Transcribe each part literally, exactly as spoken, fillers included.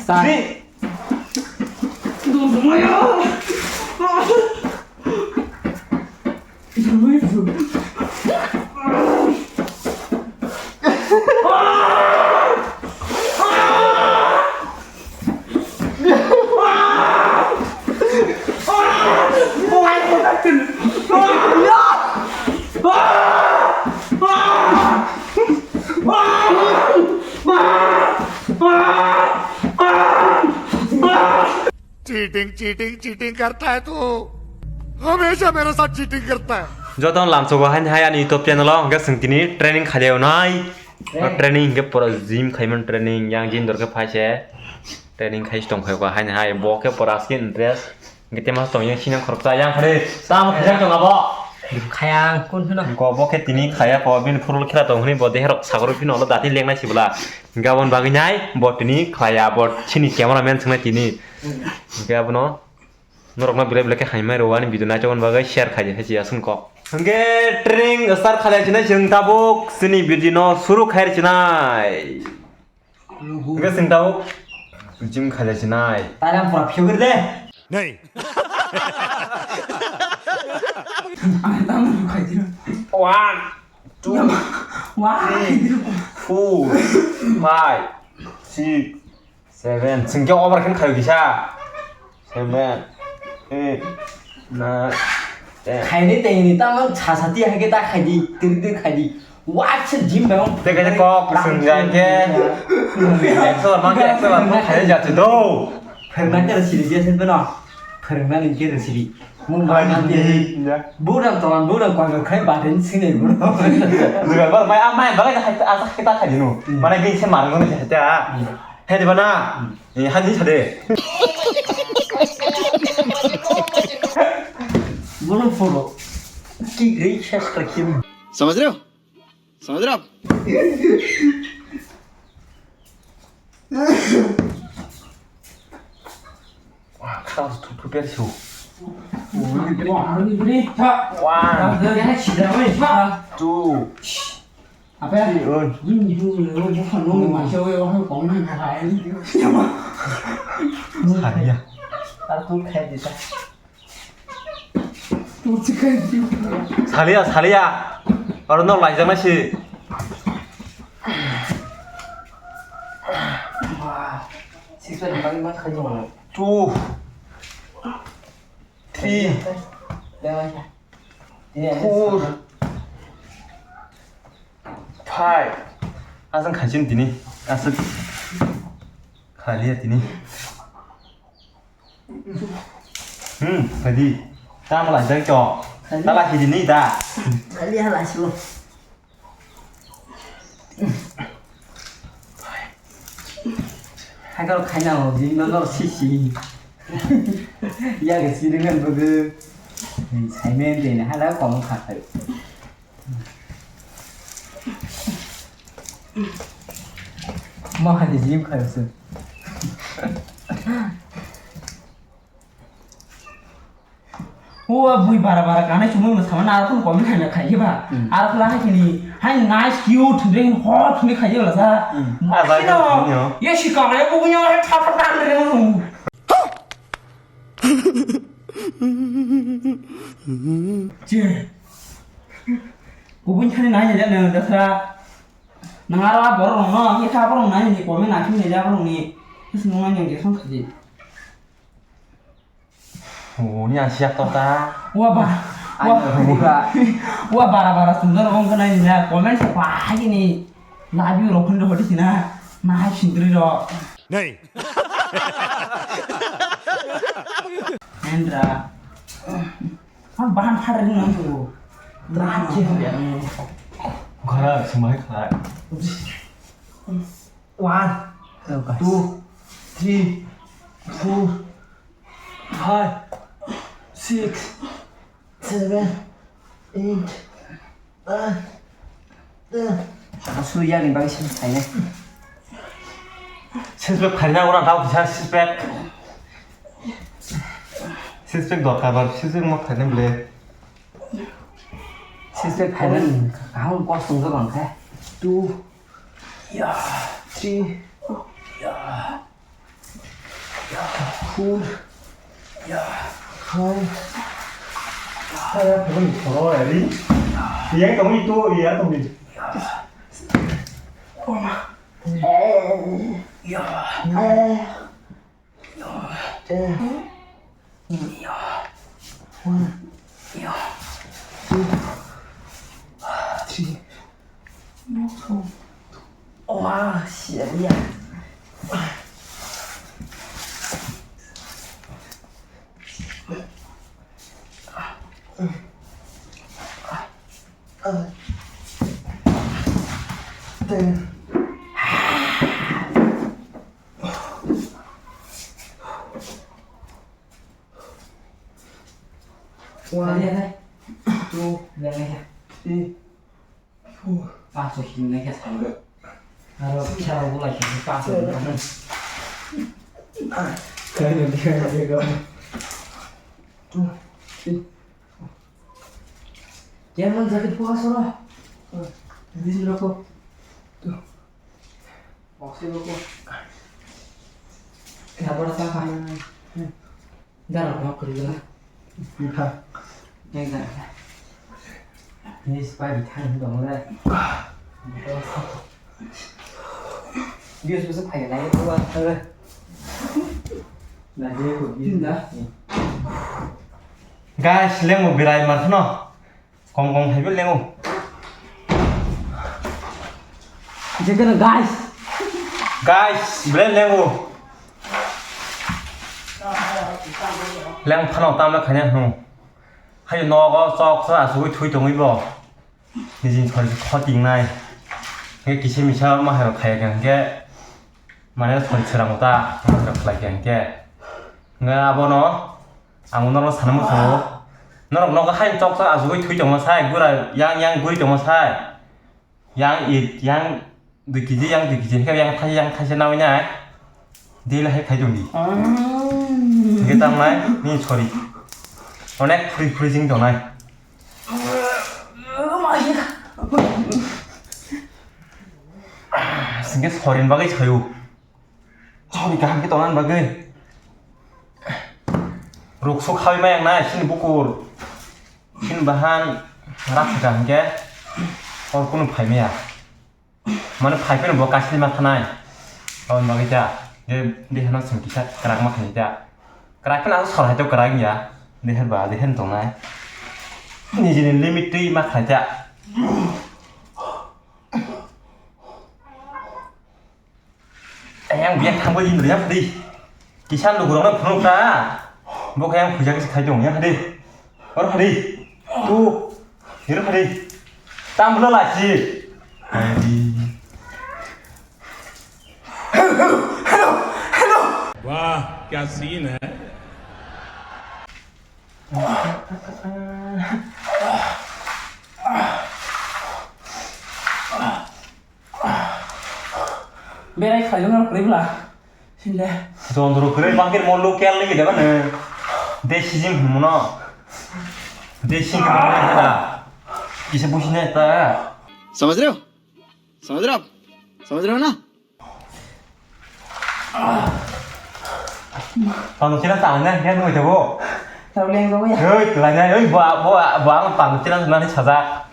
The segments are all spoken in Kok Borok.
Three. Cheating cheating cheating करता है तू, हमेशा मेरे साथ चीटिंग करता है। Joto lamsogo haini hai ani YouTube channel o hwnkhe chwng tini training khailai nai. Training hwnkhe pura gym khaimani training yang gym dorkhe phaise training khai tongkha haini hai bo khe pura skin interest hwnkhe tema tong yang sinang khoroksa yang khare tamo khaijak tong abo. Khayang kun phino. Ko bo khe tini khaya ko bini phurul khera tong hwnwi bo deherok sagoro phino ulo dati lengnai sibla. Gabon bagwi nai bo tini khlaiya bo chini camera man swngnai tini. Hwnkhe abono norokno belai belai khe hamya rw ani video naitokmani bagwi share khaidi hai chiya songkok. Hwnkhe training start khailai sinai chwng tabuk chini video no suru khair sinai. Hwnkhe chwng tabuk gym khailai sinai. Taram pura phiyogir de. नहीं। One, two, three, four, five, six, seven. Chwng khe over khe khayo kisa. Seven, eight, nine, ten. Khaini tengni tamo sasati hai khe ta khaidi, tiri tiri khaidi. Waisa gym bai. Tei kaisa kok swng jai khe. Ekso bar ma khe ekso bar ma khaini jati do. Phwrwngna khe rw siri je sen beno. Phwrwngna ni khe rw siri. Mung bai ma khe. Burang tolan burang koi koi khai baten sinai burang. Jugal bar mai amai balai ka hai asa kita khai dinu. Mana gini sen marang gini hai ta. Hai di bana. Hai di sade. Bono photo. Ki rei ses ka kim. समझ रहे हो? समझ रहे हो आप? Wah, kha tu prepare su. One, two, three, oi. Sariya. Saliya, saliya. Oro no laijak nai si. Two. Three. Four. Five. Aswk khaising tini. Aswk khaliya tini. Hmm, ready. Tamo lai dai to. Tala hidi ni da. Kali hala su. Hakal khaina ho jing no no si si. Ya ke si dengan bege. Sai men de na hala ko mo kha khai. Mo ha de jim khai su. O bui bara bara kanai chumui mwsama na arokno comment khaina khaikhe ba. Arokla hai khini hai nice cute ring hot ni khaikhe la sa. Abai no. Ye si kanai ko nya hai thap thap thap ring. Che. Kubun khani nai ja na dasra. Nang aro borok no ye kha borok nai ni comment na khini ja borok ni. Sing nang yang je song khaji. Oni ang siya kota. Wa ba. Wa. Wa bara bara sundar ong kana ya comment sa pa ni. Love you rok hon hodi sina. Na hai sindri ro. Nei. Endra. Ang bahan phar ni nang tu. Bahan ke ya. Khara sumai khara. One, two, three, four, five, six, seven, eight, nine, ten. Aswk yakni bagwi sini khainai. Six pack khaina ura tau kisa six pack. Six pack dorkar bar six pack mo khaina ble. Six pack khainani kaham kosong jagong khe. Two. Ya, three. Ya. Four. Five. Kaya pun koro eri. Iya kamu itu iya kamu. Iya. Ten. One. Two. Three. Four. Wah, siap ya. Ten. One, two, three, four. Paso hinna khe salo. Aro kisa bo lai khe paso. Seven. Two, three. Kemon jacket po asoro. Din roko. Two. Oxy roko. Kena bora ta pa. Dara ko kuri la. Nang dara. Ni spy bi thang dong le. Views bisa phai nai ko ba. Na je ko views na. Guys, leng mo birai mar khno. Kong kong hai bo lengo. Jekeno guys. Guys, bre lengo. Leng phano tamle khanya hnu. Hai nogo chok sa asugui thui tongwi bo. Nijin thori khoting nai. Nge kisi misa ma hai rok khai khe mane thori srang ta ma hai rok khlai khe. Nge abono Ang norok sana muchungo. Norok nogo hai chok chok asugwi thwi tongma sai, gura yang yang guri tongma sai. Yang it, yang dui kiji, yang dui kiji, hingke yang thai, yang thaisa nawi nai. Daily hai khai tongdi. Hingke tamo nai, ni sorry. Onek free free jing tongnai. Hingke sorry bagwi sayo. Chori kaham khe tongnani bagwi. Ruksu khaui ma yang nai, chini bukur. Chini bahan raksa kaham khe. Or kunu phai maya. Mane phai pheno bo kasini ma thanai. Aboni bagwi ta. De, de hano chwng kisa kwrak ma khani ta. Kwrak pheno ang sor hai to kwrak ya. De her ba, de her tongnai. Nijini limit twi ma khlai ta. Ayang biyak thangbo di nuriya phadi. Kisan lukurokno phunuk ta. Bo khe yang phuja kisa khai tong ya phadi. Or phadi. Tu. Hiro phadi. Tam bla la si. Phadi. Hello, hello, hello, hello. वाह, क्या सीन है। Berai khlaijak nang kwrwi bwla. Sinde. Dondro kwrwi bangkir mo local ni gida bana. Desi jing hwnmo no. Desi hwnmo no heda. Kisa busi nai ta. समझ रहे हो? समझ रहे हो आप? समझ रहे हो ना? Tamo sila tang na, yan mo ito bo. Tao leng ko ya. Oi, tla na, oi, bo, bo, bo, ang tamo sila na ni saja.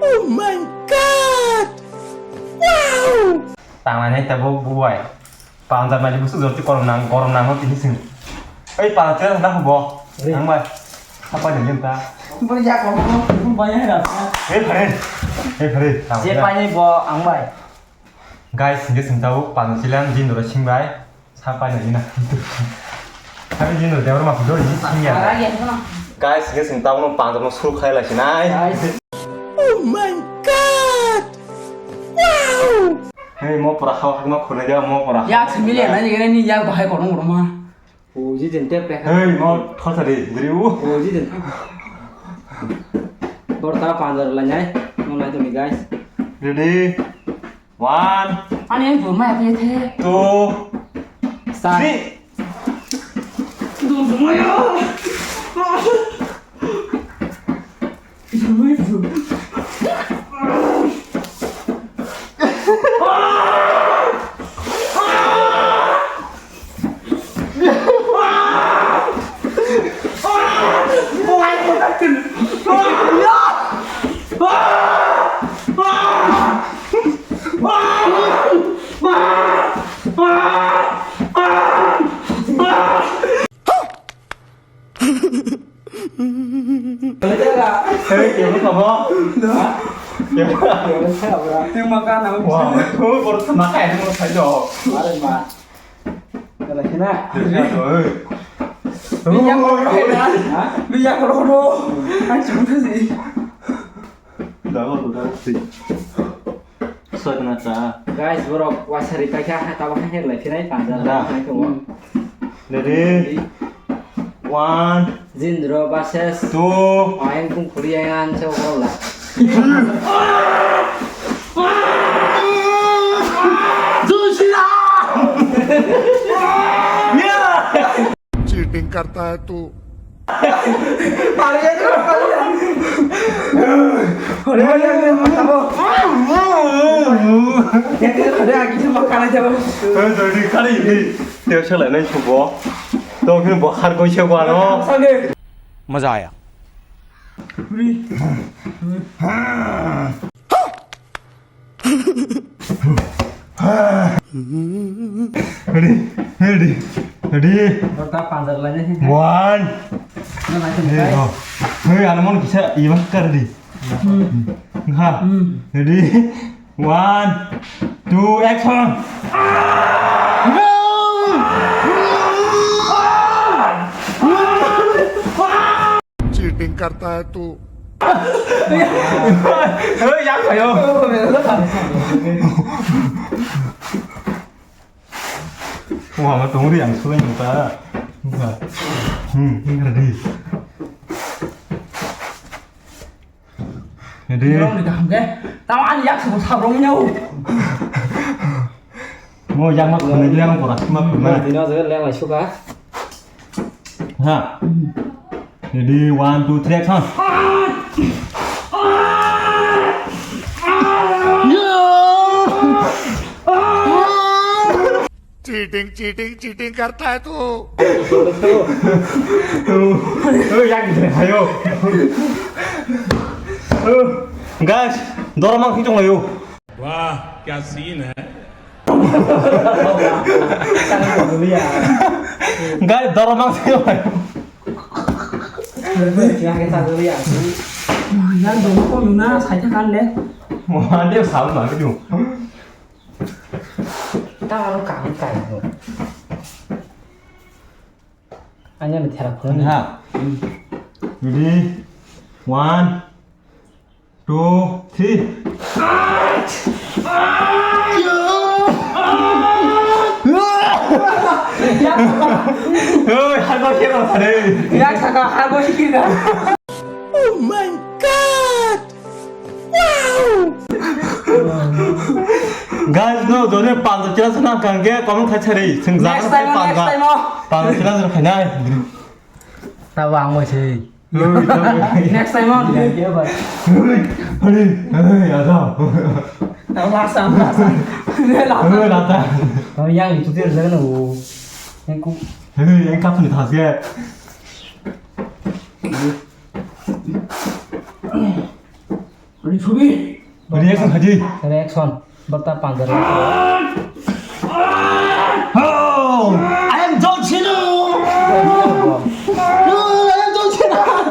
Oh my God! Wow! Tang na, ito bo, bo, bai. Panjab mai busu jor ti korom nang, korom nang, tini sing. Oi, panjab sila na bo. Ang bai. Apa ni lim ta? Bo ya ko, bo ya na. Eh, pare. Eh, pare. Je pa ni bo, ang bai. Guys, hingke chwng tabuk panjab chilan jindoro singbai sa paina jina. Kami jindoro debor ma pidor jin singya. Guys, hingke chwng tabuk no panjab no sur khai lai sinai. Oh my God! Wow! Hey, mo pura khao hakma khunai dia mo pura. Ya, simi le na ni ni ya bahai kono kono ma. Uji jente pekha. Hey, mo thotari, diri u. Uji jente. Borta panjar la nyai, mo nai tumi guys. Ready? One. Ani ang jurma ya the. Two. Sa. Three. Jurma ya. Hey, kebo kabo. Kebo. Tengma kana. Wah, tu baru sama kayak mau saja. Are ma. Kala kena. Biya ko ro na. Ha? Biya ko ro. Ang cuma sih. Dah, dah, dah. Soi kana cha. Guys, borok wasari paikha, ha, tabo hai lai phinai panda Da. Hai ko. Hmm. Ready? One. Jindro versus Two. Ayang kung khuli yang an chau ko la. Cheating karta hai tu. Maza aya. Ready, ready, ready. Borta panjar lainai se. One. Na, na, na. Hey, go. Hey, ano mon kisa iwan kar di. Hmm. Ha. Hmm. Ready? One, two, action. Cheating karta hai tu. Hey, yang kayo. Wah, ma tong ri ang sulai ta. Hmm, ini ready. Ready. Yang ni kaham ke? Tahu ani yak sebut sabrong nyau. Mo yang mak kena yang pora mak kena. Dino je leng lai suka. Ha. Ready, one, two, three, action. Cheating, cheating, cheating karta hai tu. Guys, dormang sing chong layo. वाह, क्या सीन है। Guys, dormang sing chong layo. Yang dong ko yuna sai ta kan le. Mo ande sal ma video. Ta aro ka ka. Anya ni thera khun. Ha. Ready? One, two, three. Oi, hago kero sare. Ya saka hago shikira. Oh my God! Wow! Guys, no, jone panjab chela sana kangke comment khai chari. Sing Next time, next time, oh. Panjab chela sana khainai. Tabo ang moi sei. Next time, oh. Hei, hei, ada. Tabo last time, last time. Hei, last time. Oh, yang itu dia sana, oh. Yang ku. Hei, yang kap ni thas ya. Ready, Subi? Ready, action, Haji. Ready, action. Bata panjara. Oh, I am John Cena. Oh, I am John Cena.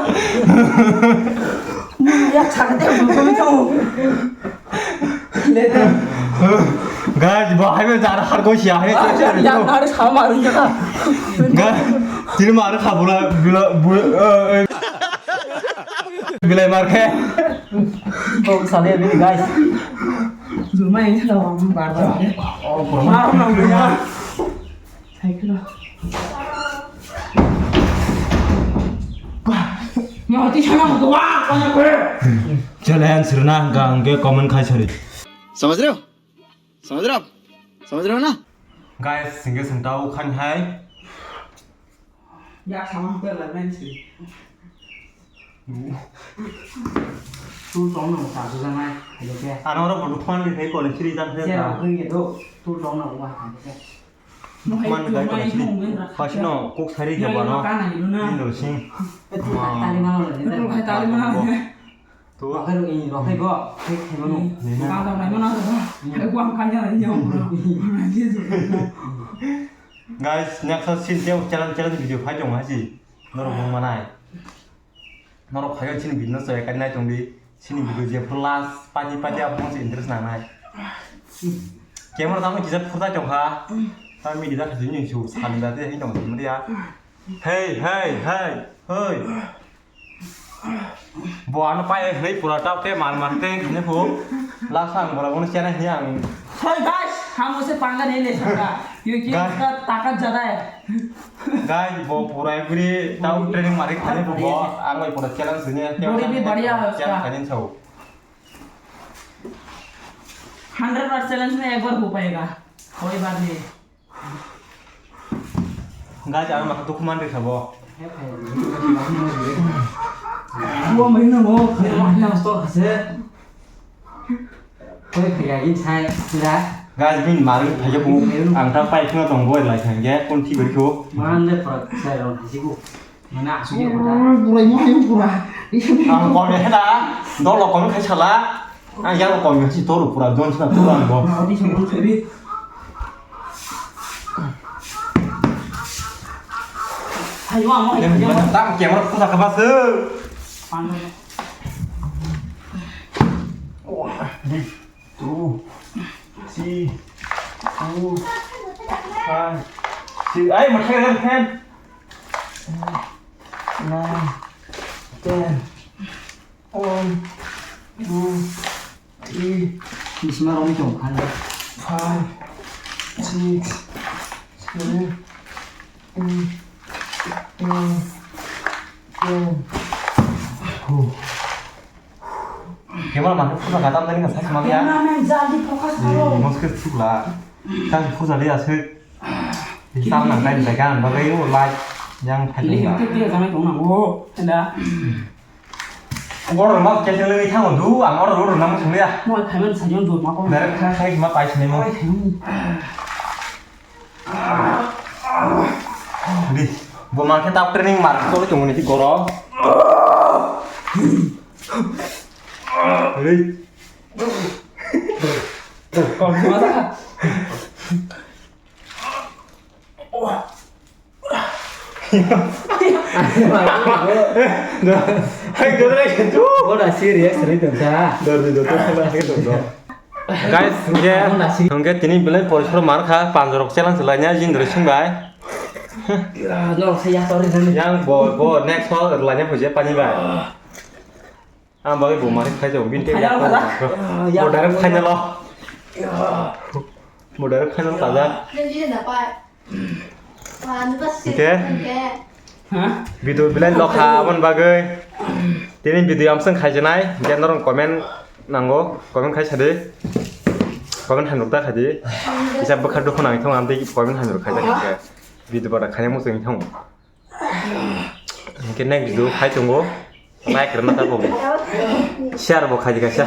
Ya, chakate, bukan itu. Guys, bo hai jar har go sia hai. Ya, har sama ringa. Guys, tiri mar kha bula, bula, bula, eh, eh. Bilai mar khe. Kok sale bini, guys. Jurma ini sudah orang bar bar. Oh, kurang. Mar na ya. Saya kira. Mati sana mau tua, kau nak. Challenge rwna hwnkha hwnkhe comment khai sari. समझ रहे हो? समझ रहे हो आप? समझ रहे हो ना? Guys, singke singta o khan hai. Ya sama hampir lah main sih. Tu tong nang sa su janai, ayo ke. Ano ro bodu khan di hai kole siri jan hai. Siya ka. Kung ye do, tu tong nang wa hai ke. Man gai kole siri. Pasi no kok sari ke ba no. Indo sing. Tu hai tali mana lo. Tu hai tali mana lo. Tu. Rokai rok ini rokai bo, hai khai mano. Nina. Tang tang nai mano ba. Hai buang kanya nai nyau. Guys, next scene teo challenge challenge video phai jong haji. Norok mung manai. Norok phaiyo chini video no chaya kari nai tongdi. Chini video je plus pati pati abo se interest nangnai. Camera tamo kisa phurtai tongkha. Ta midi da khasi ni su sani da te hin tong mudi ya. Hey, hey, hey, hey. Bo ano pai hwnwi pura tap te mar mar te khane phu. Lasa ang bora bono chena hi ang. Hey guys, हम उसे पंगा नहीं ले सकता क्योंकि Guys. उसका ताकत ज्यादा है। Guys, bo pura guri tau training mari khane phu bo. Ang bai pura challenge ni. Body भी बढ़िया है उसका। Challenge khane sao. हंड्रेड बार चैलेंज में एक बार हो पाएगा, कोई बात नहीं। Guys, ang maka dukhu man rikha bo. Wo mai no mo, khai ma na sto khase. Koi khai ga in sai sira. Guys, bin mari phai ko ang ta pai khna tong bo lai khang ge kon thi bari ko. Man le pra sai ro hasi ko. Mana asli apa dah? Burai mo ayo pura. Ang kon he da. Dolo kon khai sala. Ang yang kon si toru pura don sina toru ang bo. Mau di sini sini. Ayo mau. Yang mana tam camera pura kabas. Wah, di two, three, four, five, six. Ay, makai kan? Nine, ten, one, two, three, Bisma rong tong khan. Five, six, seven, eight, nine, ten. Camera man pura kata tadi kan saya semangat ya. Cameraman, jaldi focus karo. Masker chukla. Kan pura dia se. Tam nang kai kai kan bagai yo light yang thai. Ini kita dia sama dong nang. Oh, ada. Order ma kya chale thang du, ang order order nam sung ya. Mo payment sa yon du ma ko. Direct khai khai ma pai sini mo. Di, bo ma khe tap training mar, tole chungni si goro. Di. Kau cuma tak? Hai, dodre khe tu. Boda serious ri tong kha. Dor di dor, tu khala khe dor. Guys, hingke, hingke tini belai porisor mar kha, panjorok challenge laina jindre singbai. Norok se ya tori jani. Yang bo, bo next hall laina puje pani bai. Ang bagwi bo mari khai jago, bini tei final yak kha da? Bo direct final o. Bo direct final kaja. Hingke? Ha? Video belai lokha aboni bagwi. Tini video amsong khaijanai, hingke norok comment nango, comment khai sadi. Comment hamjak ta khadi. Kisa bwkha dukhu nang thung amtwi comment hamjak khai jani hingke. Video bada khaina muchung thung. Hingke next video khai tongo. Like rwna ta bo. Share bo khai di kaisa.